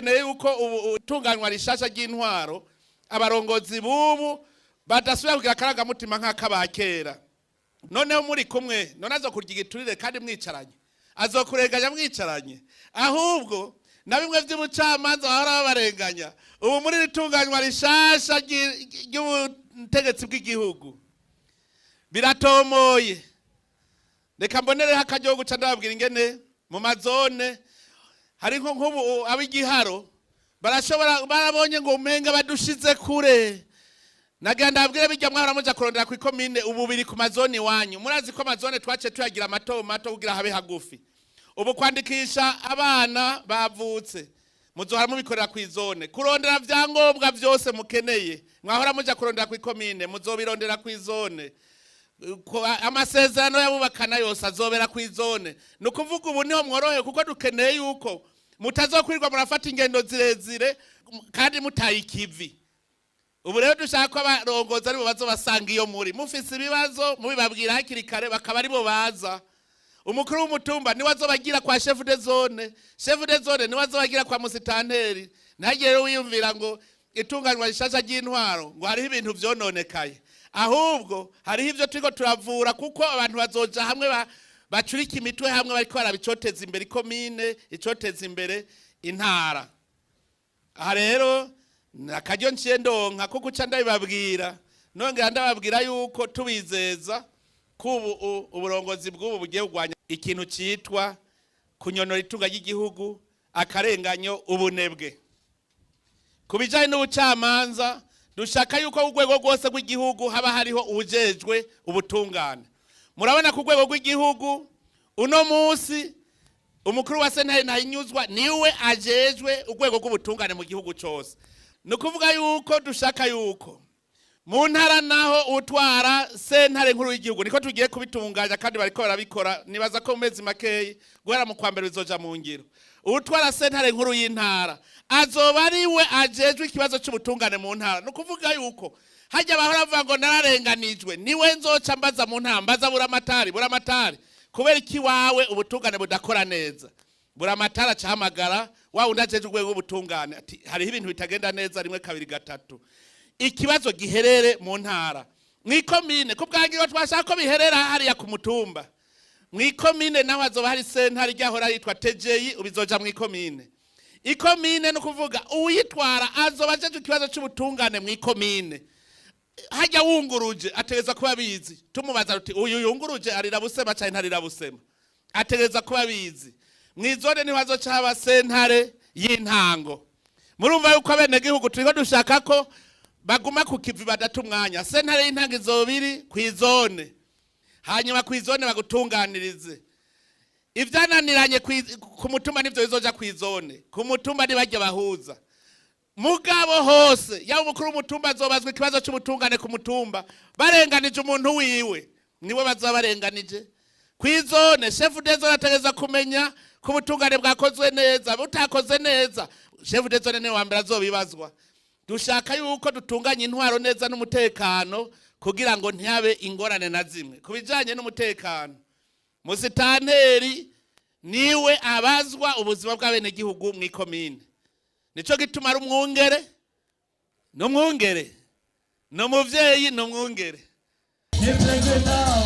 Dukeneye yuko ubu itunganywa rishasha ry'intwaro, abarongozi b'ubu badasubira kugira akarangamutima nk'akaba kera. Noneho muri kumwe, none azokurya igiturire kandi mwicaranye, azokurenganya mwicaranye. Ahubwo na bimwe by'ubucamanza bahora babarenganya, ubu muri ritunganywa rishasha ry'ubutegetsi bw'igihugu biratomoye. Reka mbonereho akaryo guca ndababwira ingene mu mazone hari nko nk'ubu ab'igiharo barashobora barabonye ngo umenga badushize kure. Nagira ndababwire, bijya mwahora muja kurondera ku ikomine, ubu biri ku mazone iwanyu. Murazi ko amazone twaciye tuyagira mato mato kugira habe hagufi. Ubu kwandikisha abana bavutse muzohora mubikorera ku izone. Kurondera vyangombwa vyose mukeneye mwahora muja kurondera ku ikomine, muzobirondera ku izone. Amasezerano y'abubakana yose azobera ku izone. Ni ukuvuga ubu niho mworohewe, kuko dukeneye yuko mutazokwirwa murafata ingendo zirezire kandi mutaye ikivi. Ubu rero dushaka ko abarongozi aribo bazobasanga iyo muri mufise ibibazo, mubibabwira hakiri kare, bakaba aribo baza. Umukuru w'umutumba niwe azobagira kwa chef de zone, chef de zone niwe azobagira kwa musitanteri. Ntihagire rero wiyumvira ngo itunganywa rishasha ry'intwaro ngo hariho ibintu vyononekaye. Ahubwo hariho ivyo turiko turavura, kuko abantu bazoja hamwe bacurika imitwe hamwe, bariko barabicoteza imbere ikomine, icoteza imbere intara. Aha rero akaryo nciye ndonka ko guca ndabibabwira, nongera ndababwira yuko tubizeza ko ubu uburongozi bw'ubu bugiye kurwanya ikintu citwa kunyonora itunga ry'igihugu, akarenganyo, ubunebwe. Ku bijanye n'ubucamanza, dushaka yuko urwego rwose rw'igihugu haba hariho uwujejwe ubutungane. Murabona ku rwego rw'igihugu uno munsi umukuru wa sentare Ntahinyuzwa niwe ajejwe urwego rw'ubutungane mu gihugu cose. Ni ukuvuga yuko dushaka yuko mu ntara naho utwara sentare nkuru y'igihugu, niko tugiye kubitunganya kandi bariko barabikora. Nibaza ko mu mezi makeyi, guhera mu kwa mbere, bizoja mu ngiro. Utwara sentare nkuru y'intara azoba ariwe ajejwe ikibazo c'ubutungane mu ntara. Ni ukuvuga yuko hajya bahora bavuga ngo nararenganijwe, niwe nzoca mbaza mu ntara, mbaza buramatari: "Buramatari, kubera iki wawe ubutungane budakora neza?" Buramatari acahamagara wa wundi ajejwe urwego rw'ubutungane ati: "Hariho ibintu bitagenda neza, rimwe, kabiri, gatatu." Ikibazo giherere mu ntara, mw'ikomine. Ku bwangiro twashaka ko biherera hariya ku mutumba. Mw'ikomine naho hazoba hari sentare ryahora yitwa tejeyi, ubizoja mw'ikomine. Ikomine ni ukuvuga uwuyitwara azoba ajejwe ikibazo c'ubutungane mw'ikomine. Hajya wunguruje ategereza kuba abizi. Tumubaza ruti: "Uyu yunguruje arira busema canke ntarira busema?" Ategereza kuba abizi. Mw'izone niho hazoca haba sentare y'intango. Murumva yuko abenegihugu turiko dushaka ko baguma ku kivi, badata umwanya. Sentare y'intango izoba iri kw'izone, hanyuma kw'izone bagutunganirize. Ivyananiranye ku mutumba nivyo bizoja kw'izone. Ku mutumba ntibajya bahuza. Mugabo hose, yaba umukuru w'umutumba azobazwa ikibazo c'ubutungane ku mutumba. Barenganije umuntu wiwe, niwe bazoba barenganije. Kw'izone, chef de zone ategereza kumenya ko ubutungane bwakozwe neza. Butakoze neza, chef de zone niwe wa mbere azobibazwa. Dushaka yuko dutunganya intwaro neza n'umutekano kugira ngo ntihabe ingorane na zimwe. Ku bijanye n'umutekano, musitanteri niwe abazwa ubuzima bw'abenegihugu mw'ikomine. Nico gituma ari umwungere, ni umwungere, ni umuvyeyi, ni umwungere. Ni perezida.